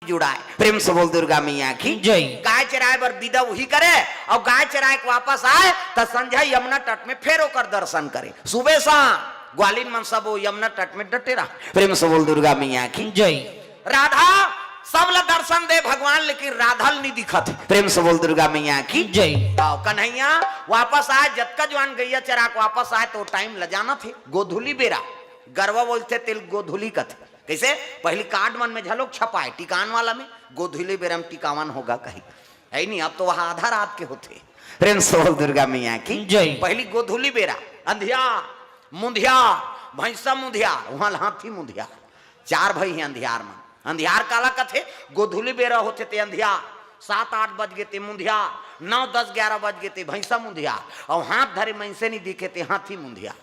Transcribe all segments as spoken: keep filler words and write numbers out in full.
जुड़ाय। प्रेम से बोल दुर्गा मैया की जय। गाय चराय बर बिदा उही करे, अउ गाय चराय के वापस आय त संझा यमुना तट में फेर ओकर दर्शन करे। सुबह शाम ग्वालिन मन सब वो यमुना तट में डटे रहा। प्रेम से बोल दुर्गा मैया की जय। राधा सब ला दर्शन दे भगवान, लेकिन राधा ल नहीं दिखत हे। प्रेम से बोल दुर्गा मैया की जय। आओ कन्हैया, वापस आय, जतका जुवान गैया चरा के वापस आय तो टाइम ल जानत हे। गोधुली बेरा, गरवा बोलथे तेल गोधुली कथे। कइसे? पहली कार्ड मन में झलोक छपाय, टिकान वाला में, गोधुली बेरा में टिकावन होगा कही। है नहीं, अब तो वह आधा रात के होथे। प्रेम से बोल दुर्गा मैया की जय। पहली गोधुली बेरा, अंधियार, मुंधियार, भैंसा मुंधियार, वहां हाथी मुंधियार। चार भाई हे अंधियार मन। अंधियार काला कथे? गोधुली बेरा होथे ते अंधियार, सात आठ बज गे ते मुंधियार, नौ दस ग्यारह बज गे ते भैंसा मुंधियार, अउ हाथ धरे मइनसे नहीं दिखे ते हाथी मुंधियार।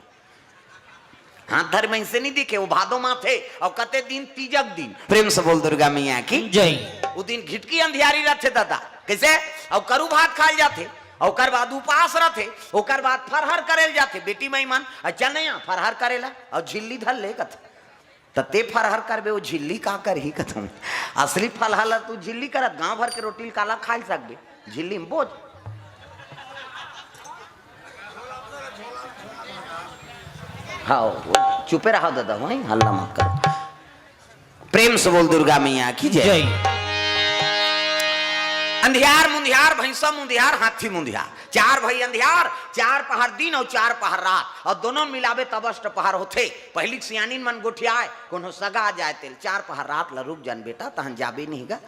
हाथ धरे मइनसे नहीं दिखे, वो भादो माथे, अउ कते दिन? तीजक दिन। प्रेम से बोल दुर्गा मैया की जय। वो दिन घिटकी अंधियारी रथे दादा। कइसे? अउ करू भात खाल जाथे, अउ ओकर बाद उपास रथे, ओकर बाद फरहर करेल जाथे। बेटी माई मन, "अच्छा नहीं, फरहर करेला, अउ झिल्ली धर ले," कथे। त ते फरहर करबे, वो झिल्ली का करही कथम? असली फलहा ल तू झिल्ली करत, गांव भर के रोटी ल काला खाय सकबे? झिल्ली में बोझ। हाँ, वो चुपे रहो दादा, वहीं हल्ला मत करो। प्रेम से बोल दुर्गा मैया की जय। जय। अंधियार मुंधियार, भैंसा मुंधियार, हाथी मुंधियार, चार भाई अंधियार, चार पहर दिन अउ चार पहर रात, अउ दोनों मिलाबे तब अष्ट पहर होथे। पहली के सियानिन मन गोठियाय, कोनो सगा आ जाय तेल, "चार पहर रात ल रुक जान बेटा, तहन जाबे नहीं गा।"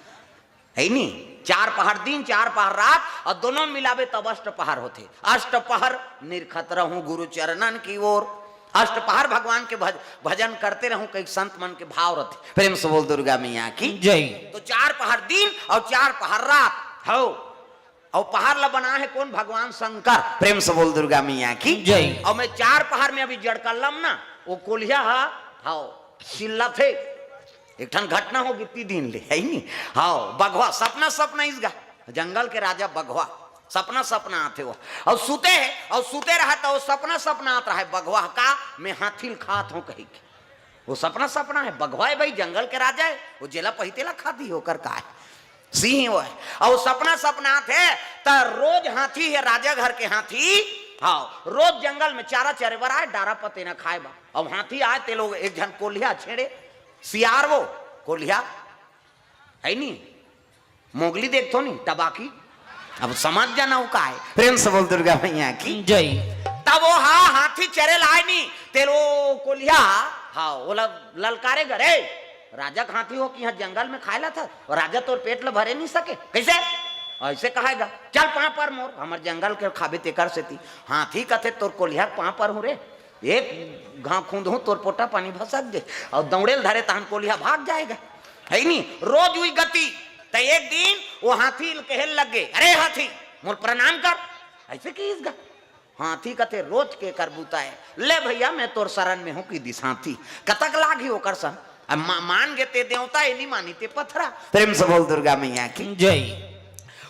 है नी? चार पहर दिन, चार पहर रात, अउ दोनों मिलाबे तब अष्ट पहर होथे। "अष्ट पहर निरखत रहूं गुरु चरणन की ओर।" अष्ट पहर भगवान के भज-, भजन करते रहूं, कई संत मन के भाव रथे। प्रेम से बोल दुर्गा मैया की जय। तो चार पहर दिन अउ चार पहर रात हो। अउ पहर ल बनाय हे कोन? भगवान शंकर। प्रेम से बोल दुर्गा मैया की जय। अउ मैं चार पहर में अभी जड़कल्लम ना, वो कोलिहा हा, हाव, चिल्लाथे। एक ठन घटना हो गे इतनी दिन ले, है नी? हाव, बघवा, सपना, सपना इस गा, जंगल के राजा बघवा, सपना, सपना आथे वो। अउ सुते हे, अउ सुते रहा त वो सपना, सपना आत रहा हे बघवा का, "मैं हाथी ल खात हूं," कही के। वो सपना सपना हे, बघवा हे भाई, जंगल के राजा हे, वो जेला पही तेला खा दिही, ओकर का हे, सिंह वो हे। अउ सपना सपना आथे, त रोज हाथी हे, राजा घर के हाथी, हाँ, रोज जंगल में चारा चरे बर आय, डारा पतेना खाय बर। अब हाथी आय, ते लोग एक झन कोलिहा छेड़े, सियार वो, कोलिहा, है नी? मोगली देखथो नी, टबाकी। अब समझ जाना वो का हे। प्रेम से बोल दुर्गा मैया की जय। तब वो हा हाथी चरे लाय नी, तेल वो कोलिहा, हाँ, वो ल-, ललकारे गा, "रे, राजा के हाथी हो कि इहां जंगल में खाय ला था, अउ राजा तोर पेट ल भरे नहीं सके, कइसे?" अइसे कहाय गा, "चल पांव पर मोर, हमर जंगल के खाबे तेकर सेती।" हाथी कथे, "तोर कोलिहा के पांव पर हूं रे, एक घांव खूंद हूं, तोर पोटा पानी भसक दे।" अउ दौड़े ल धरे तहन कोलिहा भाग जाय गा, है नी? रोज उही गति। त एक दिन वो हाथी ल कहे लग गे, "अरे हाथी, मोर प्रणाम कर।" अइसे किहिस गा। हाथी कथे, "रोज के कर बूता हे, ले भैया, मैं तोर शरण में हूं," कि दिस हाथी। कतक लागही ओकर सन? अब मा-, मान गे ते देवता, ए नी मानी ते पथरा। प्रेम से बोल दुर्गा मैया की जय।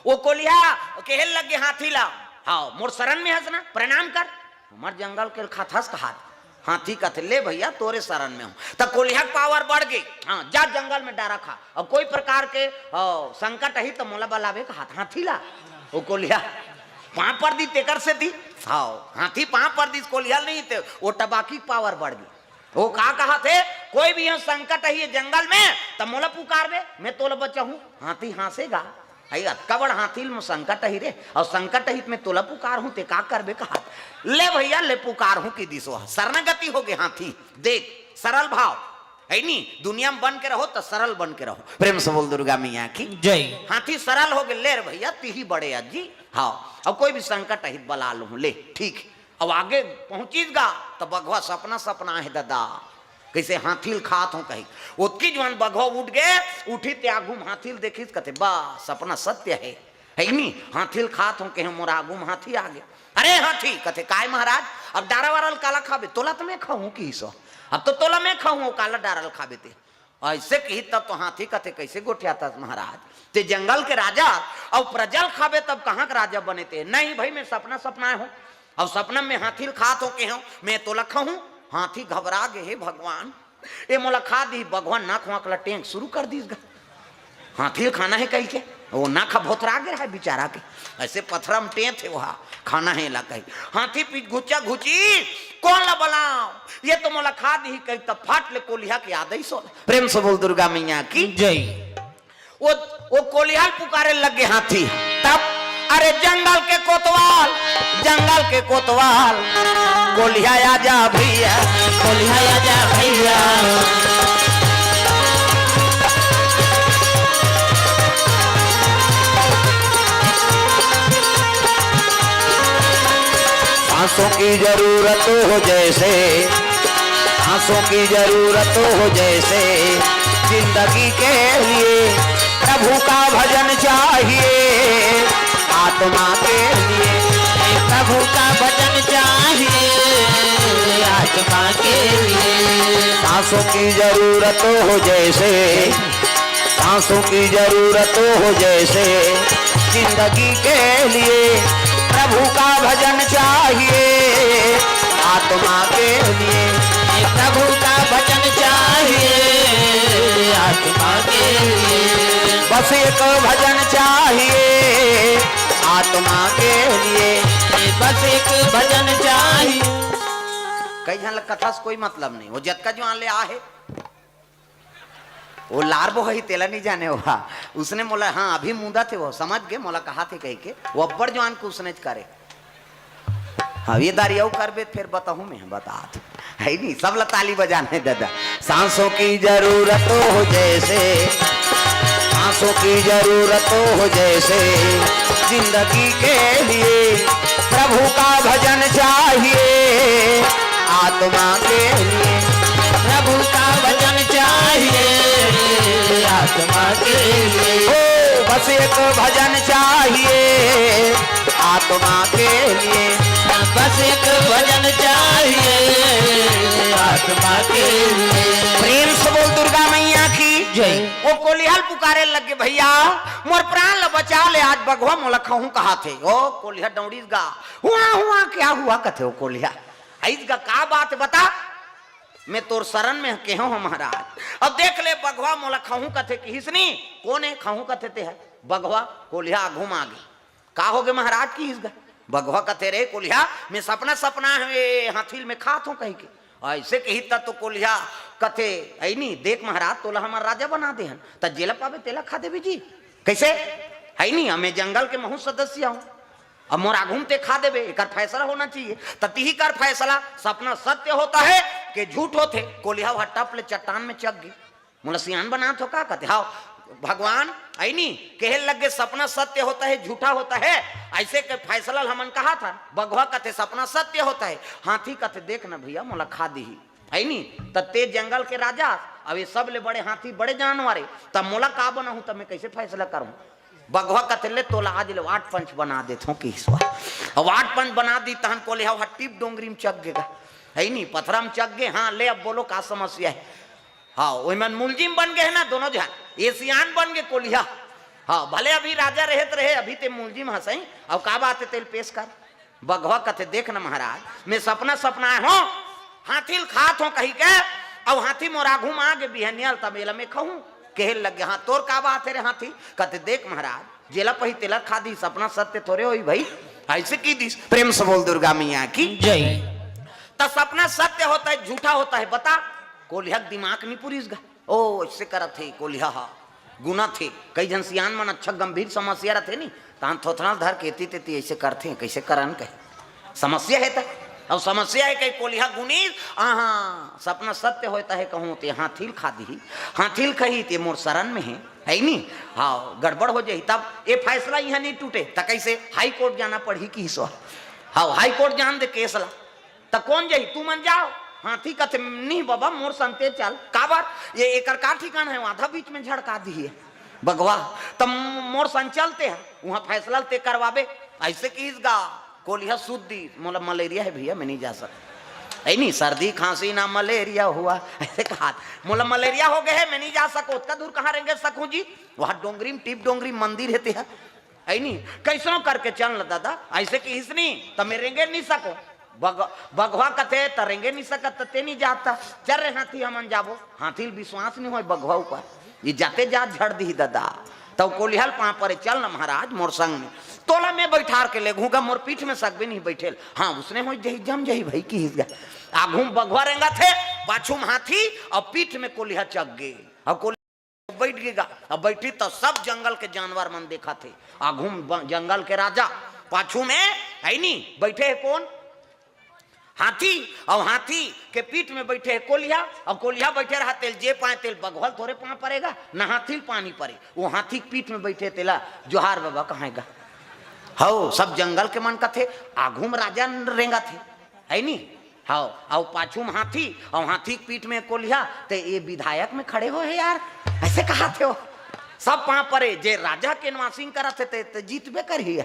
वो कोलिहा कहे लग गे हाथी ला, "हाँ, मोर शरण में हस ना, प्रणाम कर।" "हमर जंगल के खाथस कहात।" हाथी कथे, "ले भैया, तोरे शरण में हूं।" त कोलिहा के पावर बढ़ गे। हाँ, जा जंगल में डारा खा। अब कोई प्रकार के, हाँ, संकट अही त मोला बलाबे कहात हाथी ला। वो कोलिहा पांव पर दिस तेकर सेती। हाँ, हाथी पांव पर दिस, कोलिहा नहीं ते, वो टबाकी के पावर बढ़ गे। वो का कहाथे, "कोई भी इहां संकट अही जंगल में, त मोला पुकारबे, मैं तोला बचाहूं।" हाथी हांसे गा, "हई अतका बड़ हाथी ल मोर संकट अही रे, अउ संकट अही त मैं तोला पुकारहूं, ते का करबे?" कहात, "ले भैया, ले पुकारहूं," कि दिस वो शरणागति हो गे हाथी। देख, सरल भाव, है नी? दुनिया में बन के रहो त सरल बन के रहो। प्रेम से बोल दुर्गा मैया की जय। हाथी सरल हो गे, "ले रे भैया, तिही बड़े अज्जी, हाँ, अउ कोई भी संकट अही त बला लूहूं, ले, ठीक हे।" अब आगे पहुंचिस गा, त बघवा सपना सपना हे ददा, कइसे हाथी ल खात हूं कही। ओतकी जुवान बघवा उठ गे, उठी ते आगू म हाथी ल देखिस, कथे, "बा, सपना सत्य हे, है नी? हाथी ल खात हूं कहे, मोर आगू म हाथी आ गे।" "अरे हाथी," कथे, "काय महाराज, अब डारा वारा ल काला खाबे? तोला त मैं खाहूं किहिस हो, अब तो तोला मैं खाहूं, काला डारा ल खाबे ते?" अइसे किहिस तब तो हाथी कथे, "कइसे गोठियाथस महाराज? ते जंगल के राजा अउ प्रजा ल खाबे तब कहां के राजा बने ते?" "नहीं भई, मैं सपना सपनाय हूं, अउ सपना में हाथी ल खात हूं कहे हूं, मैं तोला खाहूं।" हाथी घबरा गे, "हे भगवान, ए मोला खा दिही।" बघवा नाक वाक ल टेंक शुरू कर दिस गा। हाथी ल खाना हे कहिके, वो ना खा, भोथरा गे रहा बेचारा के, अइसे पथरा म टेंत हे, वहा खाना हे ला कही। हाथी पीठ घुचा घुची, कोन ला बलाव, ये तो मोला खा दिही कही, तब फट ले कोलिहा के याद आइस ओला। प्रेम से बोल दुर्गा मैया की। जय। वो, वो कोलिहा ल पुकारे लग गे हाथी। तब, अरे जंगल के कोतवाल, जंगल के कोतवाल, कोलिहा आजा भैया, कोलिहा आजा भैया। सांसों की जरूरत हो जैसे, सांसों की जरूरत हो जैसे, जिंदगी के लिए प्रभु का भजन चाहिए, आत्मा के लिए। प्रभु का भजन चाहिए, आत्मा के लिए। सांसों की जरूरत हो जैसे, सांसों की जरूरत हो जैसे, जिंदगी के लिए प्रभु का भजन चाहिए, आत्मा के लिए। प्रभु का भजन चाहिए, आत्मा के लिए। बस एक भजन चाहिए, आत्मा के लिए। बस एक भजन चाहिए। कई झन ल कथा से कोई मतलब नहीं, वो जतका जुआन ले आ हे, वो लार बोहही तेला नहीं जाने हुआ। उसने मोला, हाँ, अभी मुदा थे वो, समझ गे, मोला कहा थे कहिके, वो अब्बड़ जुआन के उसने करे। हाँ, ये दारी अउ करबे, फिर बताहूँ मैं, बता दे। है नहीं, सब ला ताली बजाने दादा। सांसों की जरूरत हो जैसे, सांसों की जरूरत हो जैसे, जिंदगी के लिए प्रभु का भजन चाहिए, आत्मा के लिए। प्रभु का भजन चाहिए, आत्मा के लिए। ओ, बस एक भजन चाहिए, आत्मा के लिए। बस एक भजन चाहिए, आत्मा के लिए। प्रेम से बोल दुर्गा मैया की जय। वो कोलिहा ल पुकारे लग गे, भैया, मोर प्राण ल बचा ले, आज बघवा मोला खाहूं कहा थे। ओ कोलिहा डौड़ीस गा, हुआ हुआ क्या हुआ कथे वो कोलिहा। अइस गा, का बात बता, मैं तोर शरण में केहे हों महाराज। अब देख ले, बघवा मोला खाहूं कथे किहिस नी। कोन हे खाहूं कथे ते हे? बघवा। कोलिहा आघू म आगे। का होगे महाराज किहिस गा? बघवा कथे, रे कोलिहा, मैं सपना सपनाए हंव, हाथी ल मैं खात हों कहिके। अइसे किहिस त तो कोलिहा कथे, अइ नी, देख महाराज, तोला हमर राजा बना दे हन, त जेला पाबे तेला खा देबे जी। कइसे? अइ नी, मैं जंगल के महूं सदस्य हों, अब मोर आघू म ते खा देबे, एकर फैसला होना चाहिए। त तिही कर फैसला, सपना सत्य होता है कि झूठ होथे। कोलिहा वहा टप ले चट्टान में चघ गे। मोला सियान बनात हो का कथे? हाव, भगवान, अइ नी, कहे लग गे सपना सत्य होता है, झूठा होता है, अइसे के फैसला ल हमन कहा था। बघवा कथे सपना सत्य होता है, हाथी कथे देख ना भैया, मोला खा दिही, अइ नी, त ते जंगल के राजा, अब ये सब ले बड़े हाथी, बड़े जानवर हे, त मोला का बनाहूं, त मैं कइसे फैसला करहूं? बघवा कथे ले तोला आज ले वाट पंच बना देत हों किहिस वा। अब वाट पंच बना दिस तहन कोलिहा वहा टिप डोंगरी म चघ गे गा, अइ नी, पथरा म चघ गे। हाँ, ले अब बोलो का समस्या हे? हाँ, ओही मन मुलजिम बन गे हे ना दोनों झन, ये सियान बन गे कोलिहा। हाँ, भले अभी राजा रहे त रहे, अभी ते मुलजिम हस ही, अब का बात हे तेला पेश कर। बघवा कथे, देख न महाराज, मैं सपना सपनाए हों, हाथी ल खात हों कहिके, अउ हाथी मोर आघू म आगे बिहनिया ल, तब एला मैं खाहूं। कहे लग गे, हाँ, तोर का बात हे रे हाथी? कथे, देख महाराज, जेला पाही तेला खा दिही, सपना सत्य थोरे होही भई, अइसे किहिस। प्रेम से बोल दुर्गा मैया की जय। त सपना सत्य होता है, झूठा होता है, बता। कोलिहा के दिमाग नी पुरिस गा। ओ, अइसे करत हे कोलिहा हा, गुनत हे। कई झन सियान मन अच्छा गंभीर समस्या रथे नी, तहन थोथना धर के एती तेती अइसे करथे, कइसे करन कहे। समस्या हे त, अब समस्या हे कही कोलिहा गुनिस, आहा, सपना सत्य होय त हे कहूं ते हाथी ल खा दिही, हाथी ल खही ते मोर शरण में हे, हे नी? हाँ, गड़बड़ हो जाही, तब ये फैसला इहां नी टूटे, त कइसे हाई कोर्ट जाना पड़ही किहिस वा। हाँ, हाई कोर्ट जान दे केस ला। त कोन जाही? तुमन जाव। हाथी कथे, "नहीं बबा, मोर संग ते चल।" काबर? ये एकर का ठिकाना हे, आधा बीच में झड़का दिही बघवा। त मोर संग चल ते ह, उहां फैसला ते करवाबे। अइसे किहिस गा, कोलिहा सूत दिस, "मोला मलेरिया हे भैया, मैं नहीं जा सकत।" हे नी, सर्दी खांसी ना मलेरिया हुआ, अइसे कहा, "मोला मलेरिया हो गे हे, मैं नहीं जा सकत।" ओतका दूर कहां रेंगे सकहूं जी? वहां डोंगरी में, टिप डोंगरी में मंदिर हे ते ह। हे नी, कइसनो करके चल न दादा, अइसे किहिस नी, त मैं रेंगे नहीं सकों। बघ-, बघवा कथे, "त रेंगे नहीं सकत, त ते नहीं जात।" चल रे हाथी, हमन जाबो। हाथी ल विश्वास नहीं होय बघवा ऊपर। ये जाते जात झड़ दिही ददा। तब कोलिहा ल पाँव परे, "चल न महाराज मोर संग में, तोला मैं बैठार के लेगहूँ गा, मोर पीठ में सकबे नहीं बैठे ल।" "हाँ, उसने हो जही, जम जही भाई," किहिस गा। आघू में बघवा रेंगत हे, पाछू में हाथी, अउ पीठ में कोलिहा चघ गे। अउ कोलिहा बइठ गे गा। अब बइठिस त सब जंगल के जानवर मन देखत हे। आघू में ब-, जंगल के राजा, पाछू में, हइ नी, बइठे हे कोन? हाथी। अउ हाथी के पीठ में बइठे हे कोलिहा। अउ कोलिहा बइठे रहा तेल जे पाँय तेल, बघवा ल थोरे पाँव परे गा, न हाथी ल पाँव परे। ओ हाथी के पीठ में बइठे तेला जोहार बाबा कहय गा। हव, सब जंगल के मन कथे, आघू में राजा रेंगत हे, हइ नी? हव, अउ पाछू में हाथी, अउ हाथी के पीठ में कोलिहा, ते ये विधायक में खड़े हो हे यार, अइसे कहत हे ओ। सब पाँव परे, जे राजा के एनवासिंग करत हे, ते, ते जीतबे करही।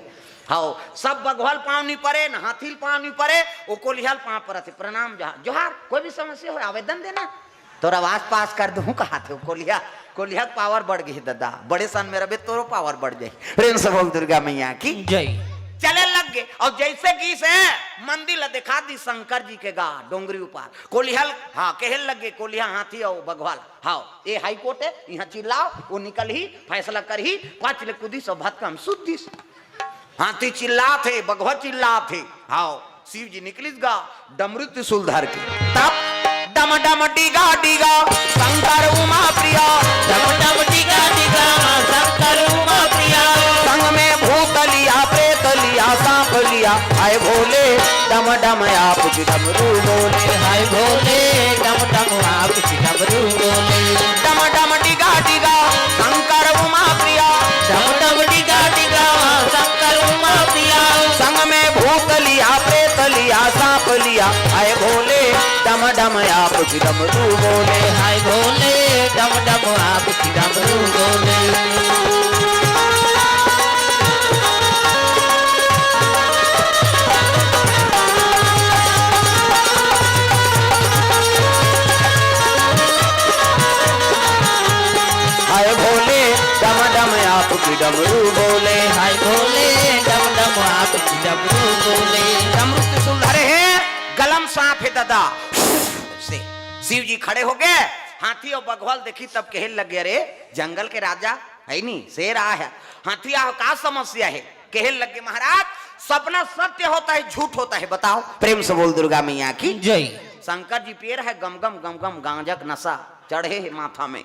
हव, सब बघवा ल पाँव नइ परे, न हाथी ल पाँव नइ परे, ओ कोलिहा ल पाँव परत हे, "प्रणाम, जोहार, जोहार, कोई भी समस्या हो, आवेदन देना।" तोर आवास पास कर दूँ, कहत हे ओ कोलिहा। कोलिहा के पावर बढ़ गे ददा, बड़े सन में रबे तोरो पावर बढ़ जाही। प्रेम से बोल दुर्गा मैया की जय। चले लग गे, अउ जइसे कि से मंदिर ला देखा दिस शंकर जी के गा डोंगरी ऊपर। कोलिहा ल, हाँ, कहे लग गे कोलिहा हाथी अउ बघवा ल, "हाँ, ये हाई कोर्ट हे, इहाँ चिल्लाव, ओ निकलही, फैसला करही।" पाँच ले कूदिस अउ भतकम सुत दिस। हाथी चिल्लात हे, बघवा चिल्लात हे। हव, शिव जी निकलिस गा, डमरू त्रिशूल धर के। तब डम डम डिगा डिगा शंकर उमा प्रिया। डम डम डिगा डिगा शंकर उमा प्रिया। संग में भूत लिया, प्रेत लिया, सांप लिया। हाय भोले, डम डम आप की डमरू बोले। हाय भोले, डम डम आप की डमरू बोले। डम डम डिगा डिगा शंकर उमा प्रिया। डम डम डिगा डिगा शंकर उमा प्रिया। संग में भूत लिया, प्रेत लिया, सांप लिया। हाय भोले, डम डम आप की डमरू बोले। हाय भोले, डम डम आप की डमरू बोले। हाय भोले, डम डम आप की डमरू बोले। हाय भोले, डम डम आप की डमरू बोले। डमरू त्रिशूल धरे हे, गला म सांप हे ददा। से शिव जी खड़े हो गे, हाथी अउ बघवा ल देखिस तब कहे लग गे, "अरे, जंगल के राजा हइ नी, शेर आय हे, हाथी आय हे, का समस्या हे?" कहे लग गे, "महाराज, सपना सत्य होता है, झूठ होता है, बताओ?" प्रेम से बोल दुर्गा मैया की जय। शंकर जी पिए रहे गम गम गम गम गांजा के नशा चढ़े हे माथा में।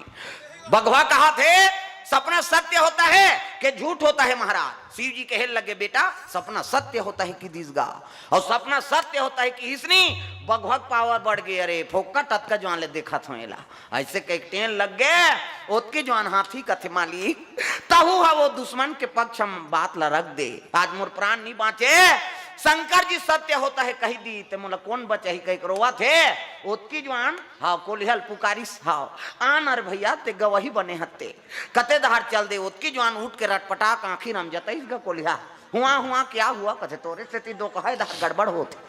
बघवा कहत हे, "सपना सत्य होता है कि झूठ होता है महाराज?" शिव जी कहे लगे, "बेटा, सपना सत्य होता है," किहिस गा। "अउ सपना सत्य होता है," किहिस नी, बघवा के पावर बढ़ गे। "अरे फोकट, अतका जुवान ले देखत हों एला," अइसे कहिके टेन लग गे। ओतके जुवान हाथी कथे, "मालिक, तहू ह ओ दुश्मन के पक्ष म बात ला रख दे, आज मोर प्राण नइ बाँचे, शंकर जी सत्य होता है कहि दिस, ते मोला कोन बचाही?" कहिके रोवत हे। ओतके जुवान, हव, कोलिहा ल पुकारिस, हव, "आ न रे भइया, ते गवही बने हस ते, कते डहर चल दे।" ओतके जुवान उठ के रटपटाक आँखी रमजतइस गा कोलिहा, "हुआ, हुआ, क्या हुआ?" कथे, "तोरे सेती दोकहा ए डहर गड़बड़ होत हे।"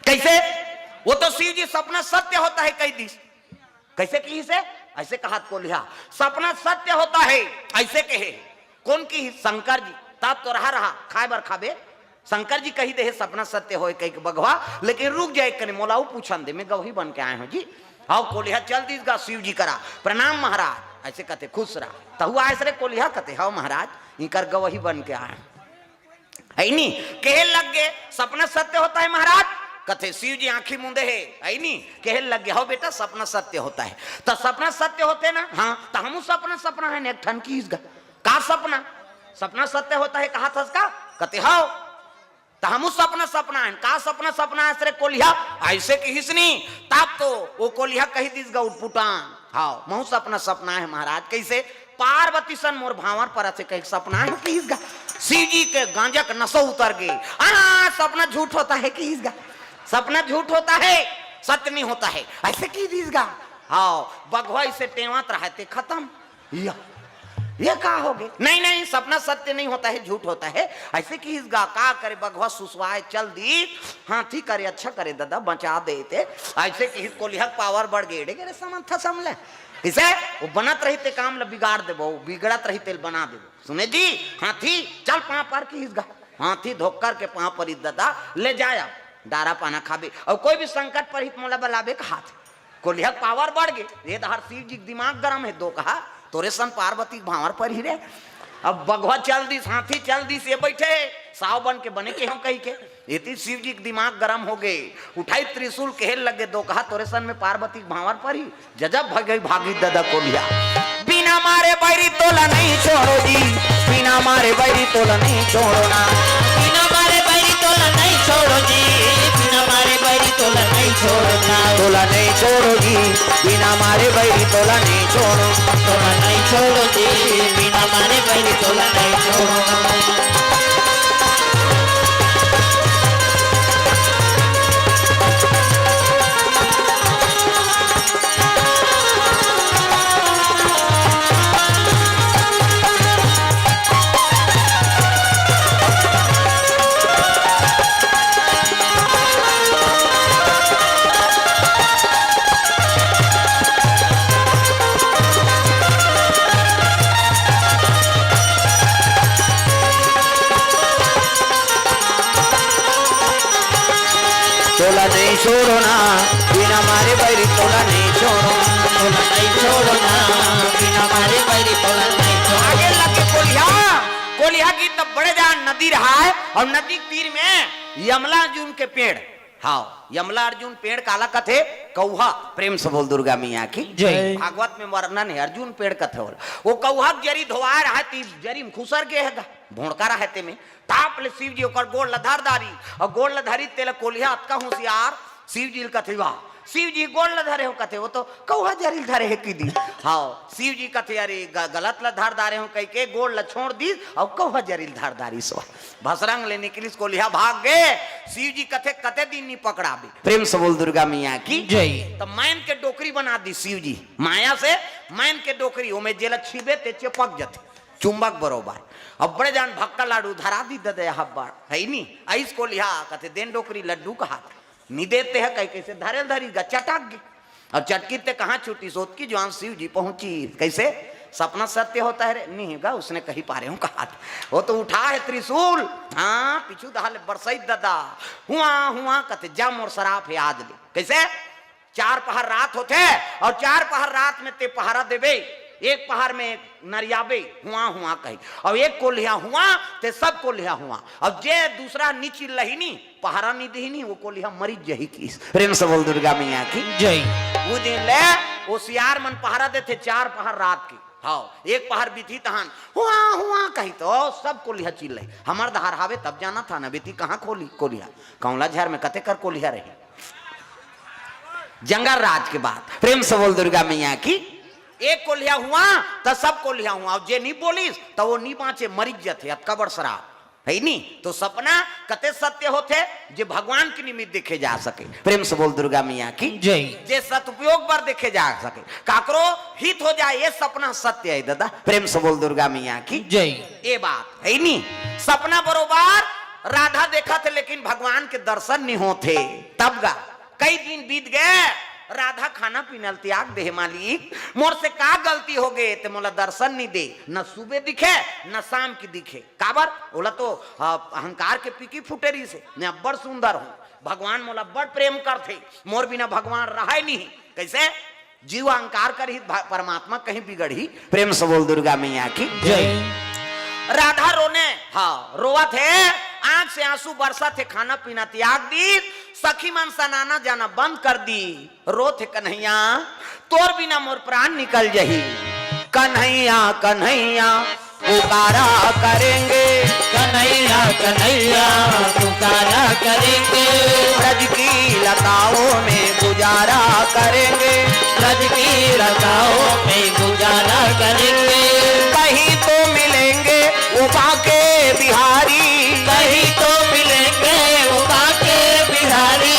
कइसे? ओ तो शिव जी सपना सत्य होता है कहि दिस। कइसे किहिस हे? अइसे कहत कोलिहा, "सपना सत्य होता है," अइसे कहे। कोन किहिस? शंकर जी। "तब तो रहा, रहा, खाय बर खाबे?" शंकर जी कहि दे हे, "सपना सत्य होय," कहिके बघवा, "लेकिन रुक जा एक कनी, मोला अउ पूछन दे, मैं गवही बन के आय हों जी।" हव, कोलिहा चल दिस गा शिव जी करा, "प्रणाम महाराज।" अइसे कथे, "खुश रह, तहू आयस रे कोलिहा?" कथे, "हव महाराज, इंकर गवही बन के आय हों।" हइ नी? कहे लग गे, "सपना सत्य होता है महाराज?" कथे, शिव जी आँखी मूंदे हे, हइ नी? कहे लग गे, "हव बेटा, सपना सत्य होता है।" "त सपना सत्य होथे ना?" "हाँ।" "त हमू सपना सपना हन एक ठन," किहिस गा। "का सपना? सपना सत्य होता है कहत हस का?" कथे, "हव।" "त हमू सपना सपना हन।" "का सपना सपना हस रे कोलिहा?" अइसे किहिस नी, तब तो ओ कोलिहा कहि दिस गा उटपुटांग, "हव, महू सपना सपनाय हंव महाराज।" "कइसे?" "पार्वती सन मोर भांवर परत हे," कहिके सपनाय हंव किहिस गा। शिव जी के गांजा के नशा उतर गे। "आ, सपना झूठ होता है," किहिस गा। "सपना झूठ होता है, सत्य नहीं होता है," अइसे किहिस गा। हव, बघवा अइसे टेवत रहय ते खतम। या, ये का होगे? "नहीं, नहीं, सपना सत्य नहीं होता है, झूठ होता है," अइसे किहिस गा। का करे, बघवा सुसवाय चल दिस, हाथी करे, "अच्छा करे ददा, बचा दे ते।" अइसे किहिस, कोलिहा के पावर बढ़ गे, "एड़े गे रे समंथा समले, अइसे ओ बनत रही ते काम ल बिगाड़ देबो, बिगड़त रही तेल बना देबो।" "सुने जी, हाथी, चल पांव पर," किहिस गा। हाथी धोकर के पांव परिस, "ददा, ले जाय, डारा पाना खाबे, अउ कोई भी संकट परही त मोला बलाबे," कहाथे। कोलिहा के पावर बढ़ गे, ए डहर शिव जी के दिमाग गरम हे, दोकहा, तोरे सन पार्वती के भांवर परही रे। अब बघवा चल दिस, हाथी चल दिस, ये बइठे साव बन के बने के हों कहिके। एती शिव जी के दिमाग गरम हो गे, उठाई त्रिशूल, कहे लगे, "दोकहा तोरे सन में पार्वती के भांवर परही।" जजब भगई भागी ददा कोलिहा। बिना मारे बैरी तोला नहीं छोड़ो जी, बिना मारे बैरी तोला नहीं छोड़ो ना। बिना मारे बैरी तोला नहीं छोड़ो जी, बिना मारे बैरी तोला नहीं छोड़ो ना। तोला नहीं छोड़ो जी, बिना मारे बैरी तोला नहीं छोड़ो। तोला नहीं छोड़ो जी, बिना मारे बैरी तोला नहीं छोड़ो। तोला नहीं छोड़ो ना, बिना मारे बैरी तोला नहीं छोड़ो। तोला नहीं छोड़ो ना, बिना मारे बैरी तोला नहीं छोड़ो। आगे लगे कोलिहा, कोलिहा गीत तब बड़े जान नदी रहा है और नदी के तीर में यमला अर्जुन के पेड़। हाँ, यमला अर्जुन पेड़ काला कथे? कौहा। प्रेम से बोल दुर्गा मैया की जय। भागवत में वर्णन है, अर्जुन पेड़ कथे बोल। वो कौहा के जरी धोआ रहा है, ती जरी में खुसर गे है गा, भोंड़का रहा है ते में। ताप ले शिव जी ओकर गोड़ ल धर दारी, अउ गोड़ ल धरी तेला कोलिहा अतका होशियार, शिव जी ल कथे, "वाह।" शिव जी गोड़ ल धरे हो कथे, "वो तो कौहा जरी ल धरे हे," कहि दी। हाँ, शिव जी कथे, "अरे ग-, गलत ल धर दारे हो," कहिके गोड़ ल छोड़ दीस, अउ कौहा जरी ल धर दारी सो। भसरंग ले निकलिस कोलिहा भाग गे। शिव जी कथे, "कते दिन नी पकड़ाबे?" प्रेम से बोल दुर्गा मैया की जय। त मैन के डोकरी बना दी शिव जी, माया से मैन के डोकरी, ओमे जेला छीबे ते चिपक जथे। चुंबक बरोबर। अब बड़े जान भक्का लाडू धरा दी ददे हब्बड़, है नी? अइस कोलिहा कथे, "देन डोकरी लड्डू कहात।" नी देते है कहि कइसे धरे धरी गा चटक गे। अब चटकी ते कहाँ छूटी, सोत की जवान शिव जी पहुँची। कैसे? सपना सत्य होता है रे? नहीं गा, उसने कही पारे हूँ कहात। वो तो उठा है त्रिशूल, हाँ, पीछू दहा ले बरसई ददा। हुआ, हुआ कथे, "जा मोर सराप है आज ले।" कैसे? चार पहर रात होथे, अउ चार पहर रात में ते पहरा देबे, एक पहर में नरियाबे, "हुआ, हुआ" कही, अउ एक कोलिहा हुआ, ते सब कोलिहा हुआ, अउ जे दूसरा नी चिल्लही नी, पहरा नी दिही नी, वो कोलिहा मरिच जही किस। प्रेम से बोल दुर्गा मैया की जय। वो दिन ले वो सियार मन पहरा देथे चार पहर रात के। हाँ, एक पहर बीती तहन "हुआ, हुआ" कही तो सब कोलिहा चिल्लही, "हमर धार हावे तब जाना था ना बेटी, कहाँ खोली कोलिहा, कौला झार में कते कर कोलिहा रही।" जंगल राज के बात। प्रेम से बोल दुर्गा मैया की। एक कोलिहा हुआ त सब कोलिहा हुआ, अउ जे नी बोलिस त वो नी बाँचे, मरिच जथे, अतका बड़ सराप है नी। तो सपना कते सत्य होथे, जे भगवान के निमित्त देखे जा सके। प्रेम से बोल दुर्गा मैया की जय। जे सदुपयोग बर देखे जा सके, काकरो हित हो जाए, ये सपना सत्य है दादा। प्रेम से बोल दुर्गा मैया की जय। ये बात है नी, सपना बरोबर राधा देखथे, लेकिन भगवान के दर्शन नी होथे। तब गा कई दिन बीत गे, राधा खाना पीना ल त्याग दे हे, "मालिक, मोर से का गलती हो गे, ते मोला दर्शन नी दे, न सुबह दिखे, न शाम की दिखे।" काबर? ओला तो, अ, अहंकार के पीकी फूटे रहिसे, "मैं अब्बड़ सुंदर हूँ, भगवान मोला अब्बड़ प्रेम करथे, मोर बिना भगवान रहय नहीं।" कैसे? जीव अहंकार करही, भ-, परमात्मा कहीं बिगड़ही। प्रेम से बोल दुर्गा मैया की जय। राधा रोने, हाँ, रोवत हे, आंख से आंसू बरसत हे, खाना पीना त्याग दी, सखी मन सन आना जाना बंद कर दी। रोत हे कन्हैया, तोर बिना मोर प्राण निकल जही। कन्हैया, कन्हैया, पुकारा करेंगे। कन्हैया, कन्हैया, पुकारा करेंगे। ब्रज की लताओं में गुजारा करेंगे। ब्रज की लताओं में गुजारा करेंगे। कहीं तो मिलेंगे वो बांके बिहारी। कहीं तो मिलेंगे वो बांके बिहारी।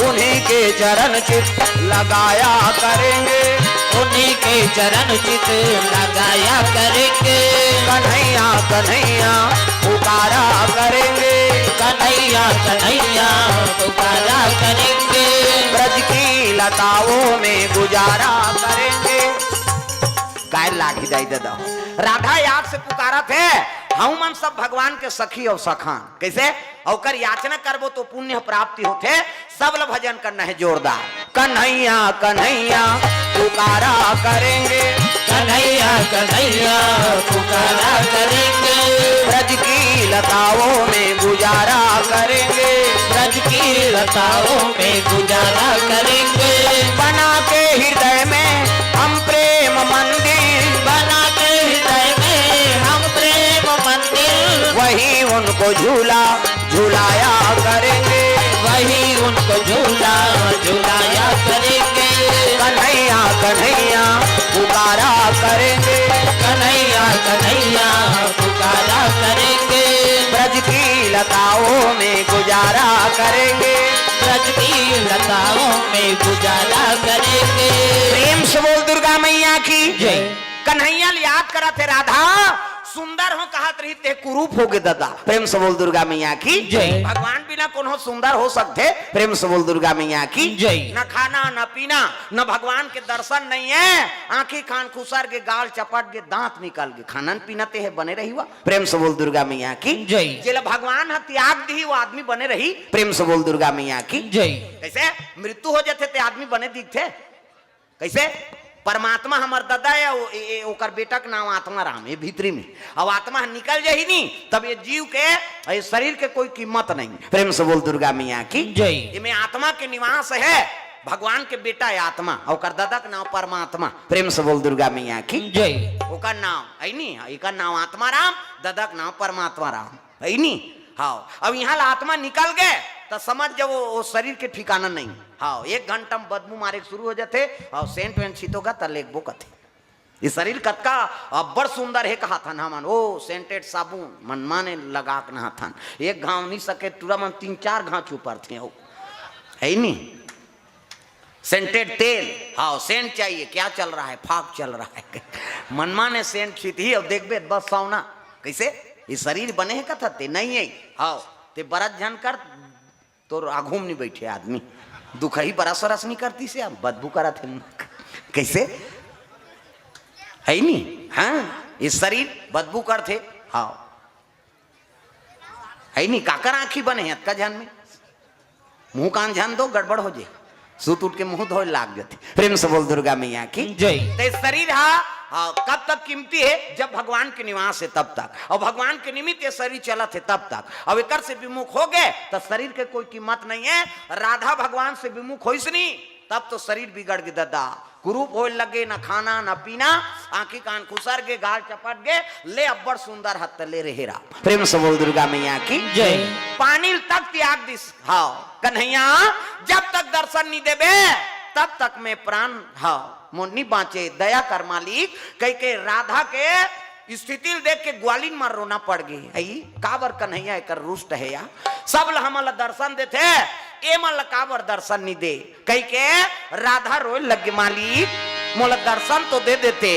उन्हीं के चरण चित लगाया करेंगे। उन्हीं के चरण चित लगाया करेंगे। कन्हैया, कन्हैया, पुकारा करेंगे। कन्हैया, कन्हैया, पुकारा करेंगे। ब्रज की लताओं में गुजारा करेंगे। काय लाठी दाई दे दो। राधा याद से पुकारत हे, "हमू मन सब भगवान के सखी अउ सखान।" कैसे? ओकर याचना करबो तो पुण्य प्राप्ति होथे। सब ल भजन करना हे जोरदार। कन्हैया, कन्हैया, पुकारा करेंगे। कन्हैया, कन्हैया, पुकारा करेंगे। ब्रज की लताओं में गुजारा करेंगे। ब्रज की लताओं में गुजारा करेंगे। बना के हृदय में हम प्रेम मंदिर। बना के हृदय में हम प्रेम मंदिर। वही उनको झूला झुलाया करेंगे। वही उनको झूला झुलाया करेंगे। कन्हैया, कन्हैया, पुकारा करेंगे। कन्हैया, कन्हैया, पुकारा करेंगे। ब्रज की लताओं में गुजारा करेंगे। ब्रज की लताओं में गुजारा करेंगे। प्रेम से बोल दुर्गा मैया की जय। कन्हैया ल याद करत हे राधा, सुंदर हो कहत रही ते कुरूप हो गे ददा। प्रेम से बोल दुर्गा मैया की जय। भगवान बिना कोनो सुंदर हो सकथे? प्रेम से बोल दुर्गा मैया की जय। न खाना, न पीना, न भगवान के दर्शन नहीं है। आंखी कान खुसर गे, गाल चपट गे, दांत निकल गे, खाना न पीना ते हे बने रही हुआ। प्रेम से बोल दुर्गा मैया की जय। जेला भगवान ह त्याग दिही, वो आदमी बने रही। प्रेम से बोल दुर्गा मैया की जय। कैसे मृत्यु हो जाथे ते आदमी बने दिखथे? कैसे? परमात्मा हमर ददा हे, ओ-, ए-, ए-, ओकर बेटा के नाम आत्मा राम हे भीतरी में। अब आत्मा निकल जाही नी, तब ये जीव के, ये शरीर के कोई कीमत नहीं। प्रेम से बोल दुर्गा मैया की जय। एमे आत्मा के निवास हे, भगवान के बेटा हे आत्मा, ओकर ददा के नाम परमात्मा। प्रेम से बोल दुर्गा मैया की जय। ओकर नाम है नी, एकर नाम आत्मा राम, ददा के नाम परमात्मा राम। है नी? हाँ, अब यहाँ ला आत्मा निकल गे, त समझ जाओ, वो शरीर के ठिकाना नहीं। हाँ, एक घंटा में बदबू मारे के शुरू हो जाथे, और सेंट वेंट छितोगा, त लेगबो कथे। ये शरीर कतका अब्बड़ सुंदर हे, कहाथन हमन, ओ सेंटेड साबुन, मनमाने लगा के नहाथन। एक घाव नहीं सके, टूरा मन तीन चार घाव चुपरथे, ओ। है नी? सेंटेड तेल, हाँ, सेंट चाहिए, क्या चल रहा है? फाग चल रहा है। मनमाने सेंट छितही, अब देखबे, बस सौना। कैसे? ये शरीर बने हे कथा ते? नहीं है। हाँ, ते बरत झन कर, तोर आघू म नहीं बैठे आदमी। दुखही बरस वरस नहीं करती से, अब बदबू करत हे। कैसे? है नी? हाँ, ये शरीर बदबू करथे। हाँ। है नी, काकर आँखी बने हे अतका झन में? मुंह कान झन दो, गड़बड़ हो जे। सुत उठ के मुंह धोए लाग जाथे। प्रेम से बोल दुर्गा मैया की जय। ते शरीर हा, हाँ, कब तक कीमती हे? जब भगवान के निवास हे तब तक। और भगवान के निमित्त ये शरीर चलत हे तब तक। अब एकर से विमुख हो गे, त शरीर के कोई कीमत नहीं हे। राधा भगवान से विमुख होइस नी, तब तो शरीर बिगड़ गे ददा। कुरूप होए लगे, न खाना, न पीना, आंखी कान खुसर गे, गाल चपट गे, ले अब्बड़ सुंदर हत ले रहे रा। प्रेम से बोल दुर्गा मैया की जय। पानी तक त्याग दिस। हाँ, कन्हैया, जब तक दर्शन नहीं देबे, तब तक मैं प्राण, हाँ, मोर नहीं बाँचे, दया कर मालिक, कह के राधा के स्थिति ल देख के ग्वालिन म रोना पड़ गे। आई, काबर कन्हैया एकर रुष्ट हे या? सब ल हमन ल दर्शन देथे, ए मन ल काबर दर्शन नहीं दे? कह के राधा रोए लग गे, मालिक, मोला दर्शन तो दे देते।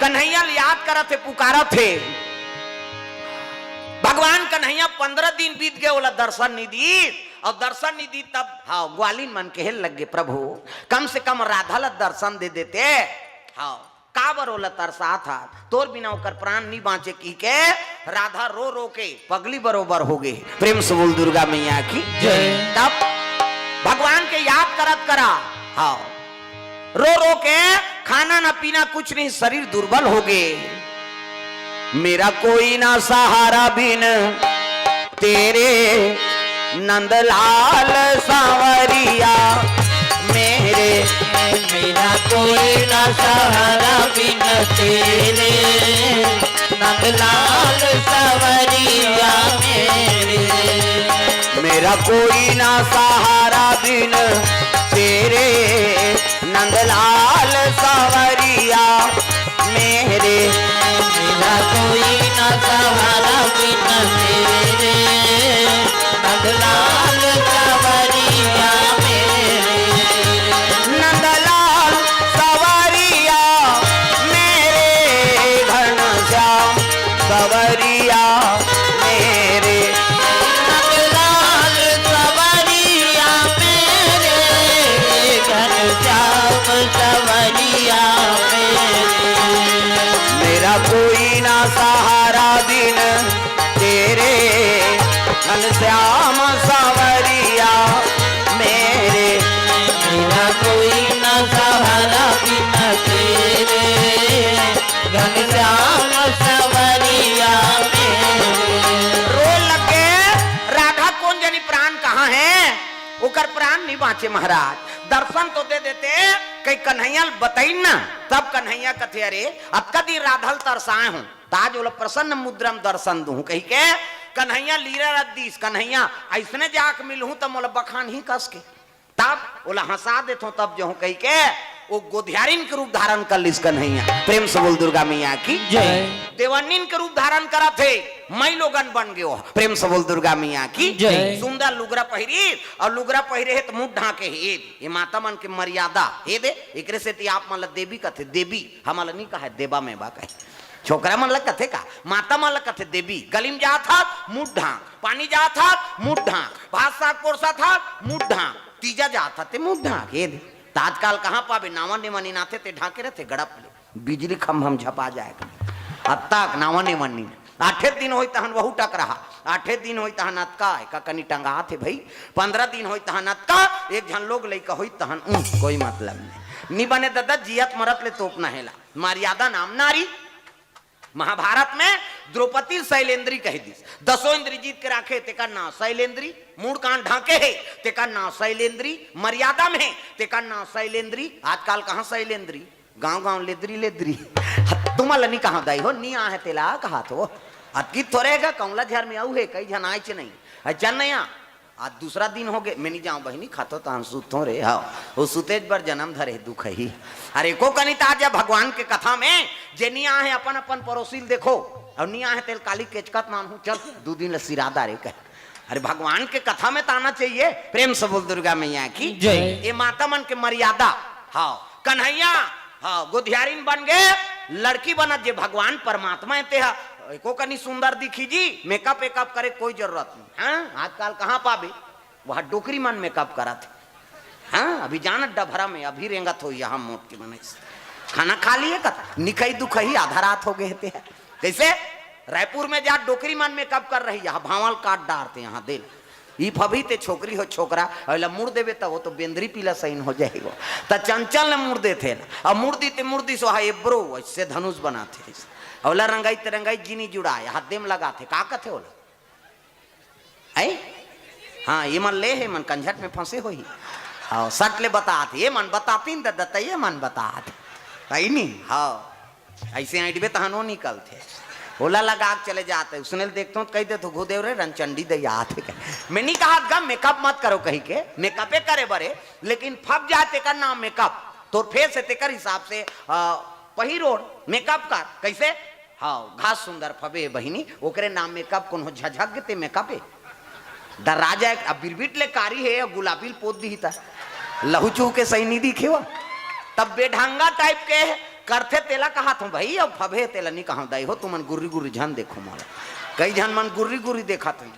कन्हैया ल याद करत हे, पुकारत हे। भगवान कन्हैया पंद्रह दिन बीत गे, ओला दर्शन नहीं दी, और दर्शन नहीं दी तब, हाँ, ग्वालिन मन कहे लग गे, प्रभु, कम से कम राधा ला दर्शन दे देते। हाँ, काबर ओला तरसात हा, तोर बिना ओकर प्राण नहीं बाँचे, कहि के राधा रो रो के पगली बरोबर हो गे। प्रेम से बोल दुर्गा मैया की जय। तब भगवान के याद करत करा, हाँ, रो रो के, खाना ना पीना कुछ नहीं, शरीर दुर्बल हो गे। मेरा कोई ना सहारा बिन तेरे नंदलाल सांवरिया मेरे। मेरा कोई ना सहारा बिन तेरे नंदलाल सांवरिया मेरे। मेरा कोई ना सहारा बिन तेरे नंदलाल सांवरिया मेरे। मेरा कोई ना सहारा बिन तेरे नंदलाल सांवरिया मेरे। नंदलाल सांवरिया मेरे, घनश्याम सांवरिया मेरे। नंदलाल सांवरिया मेरे, घनश्याम सांवरिया मेरे। मेरा कोई ना सहारा बिन तेरे, घनश्याम सांवरिया मेरे। मेरा कोई ना सहारा ओकर प्राण नहीं बाँचे महाराज। दर्शन तो दे देते, कहीं कन्हैया ल बताइन ना, तब कन्हैया कथे, "अरे, अतका दिन राधा ल तरसाए हों, त आज ओला प्रसन्न मुद्रा म दर्शन दूँ," कहिके कन्हैया लीरा रख दीस। कन्हैया अइसने जाके मिलहूँ त मोला बखानही कस के, तब ओला हँसा देथों, तब जहूँ कहिके ओ गोधियारिन के रूप धारण कर लिस कन्हैया। प्रेम से बोल दुर्गा मैया की जय। देवन्निन के रूप धारण करत हे, माई लोगन बन गे ओ। प्रेम से बोल दुर्गा मैया की जय। सुंदर लुगरा पहिरी अउ लुगरा पहिरे हे त मुँह ढाँके हे। ए दे, ए माता मन के मर्यादा हे दे, एकरे सेती आप मन ल देवी कथे, देवी, हमन ल नहीं कहे देवा में बा कहे। छोकरा मन ल कथे का, माता मन ल कथे देवी। गली म जात हस, मुँह ढाँक, पानी जात हस, मुँह ढाँक, भात साग परोसत हस, मुँह ढाँक, तीजा जात हस ते मुँह ढाँक, हे दे। त आजकाल कहाँ पाबे, नावा नेवन्निन आथे ते ढाँके रथे गड़प ले। बिजली खंभा म झपा जाय। अतका नावा नेवन्निन। आठे दिन होई तहन वहू टकरहा, आठे दिन होई तहन अतका, एका कनी टंगात हे भई, पंद्रह दिन होई तहन अतका, एक झन लोग लइका होई तहन, उह, कोई मतलब नहीं। नी बने ददा, जियत मरत ले तोपना हे ला। मर्यादा नाम नारी। महाभारत में द्रौपदी ल शैलेंद्री कहि दिस। दसों इंद्री जीत के राखे, तेकर नाव शैलेंद्री। मूड़ कान ढाँके हे, तेकर नाव शैलेंद्री। मर्यादा में हे, तेकर नाव शैलेंद्री। आजकाल कहाँ शैलेंद्री? गाँव-गाँव लेदरी-लेदरी। तुमन ल नी कहाँ दाई हो, नी आहे तेला कहाथों। अतकी थोरे हे गा, कौंला झर में अउ हे, कई झन आयेच नहीं। अ, चल नहीं आ। आज दूसरा दिन होगे, मैं नी जाँव बहिनी, खाथों तहन सुतथों रे। हाँ, ओ सुतेच बर जनम धरे, दुख ही। अरे, एको कनी त आ जा भगवान के कथा में, जे नी आहे अपन-अपन परोसी ल देखो, अउ नी आहे तेल काली केचकत मानहूँ, चल, दू दिन ल सिरा डारे कहे। अरे, भगवान के कथा में त आना चाहिए। प्रेम से बोल दुर्गा मैया की जय। ए माता मन के मर्यादा। हाँ, कन्हैया, हाँ, गोधियारिन बन गे, लड़की बनत जे भगवान परमात्मा हे तेहा, एको कनी सुंदर दिखही जी, makeup-वेकअप करे कोई जरूरत नहीं। हाँ, आजकाल कहाँ पाबे, वह डोकरी मन makeup करत हे। हाँ, अभी जानत डभरा में, अभी रेंगत होही, यहाँ मोट के मनई से। खाना खा लिहे कथा, निकही दुकही आधा रात होगे हे तेहा। कइसे? रायपुर में जा डोकरी मन makeup कर रही, यहाँ भांवल काट डारथे, यहाँ दे ल। ई फबही ते छोकरी हो छोकरा, अउ एला मुड़ देबे त ओ तो बेंदरी पीला सहीन हो जाही ओ। त चंचल ने मुड़ देथे ना, अउ मुड़ दी ते मुड़ दिस, ओहा एब्रो अइसे धनुष बनाथे। अउ ओला रंगई ते रंगई जिनी जुड़ाय, हाथे म लगाथे, का कथे ओला? अई? हाँ, ये मन ले हे, मन कंझट में फंसे होही। हाँ, सट ले बतात, ये मन बतातिन ददा, त ये मन बतात। अई नी? हाँ। अइसे ऐंठबे तहन ओ निकलथे। ओला लगा के चले जाथे। उसने ल देखथों त कहि देथों, "घुदेव रे, रनचंडी दई आथे।" मैं नी कहत गा, makeup मत करो कहिके, makeup-ए करे बर हे, लेकिन फब जाय तेकर नाम makeup। तोर face हे तेकर हिसाब से, अ, पहिर ओढ़, makeup कर। कइसे? हाँ, घास सुंदर फबे हे बहिनी, ओकरे नाम makeup, कोनो झझक गे ते makeup हे। दर्रा जाय, अब बिरबिट ले कारी हे, अउ गुलाबी ल पोत दिही त लहू चूहू के सही नी दिखे ओ। तब बेढंगा type के करथे, तेला कहाथों भई, अउ फबे तेला नी कहांव दाई हो, तुमन गुर्री गुर्री झन देखो मोला। कई झन मन गुर्री गुर्री देखत होही।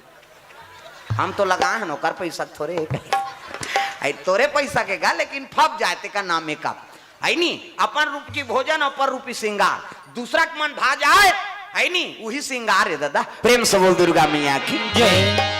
हम तो लगाए हन, ओकर पइसा के थोरे हे कहे। अई तोरे पइसा के गा, लेकिन फब जाय तेकर नाम makeup। अई नी, अपन रूप की भोजन, अपन रूपी सिंगार, दूसरा के मन भा जाय, अई नी, उही सिंगार हे ददा। प्रेम से बोल दुर्गा मैया की जय।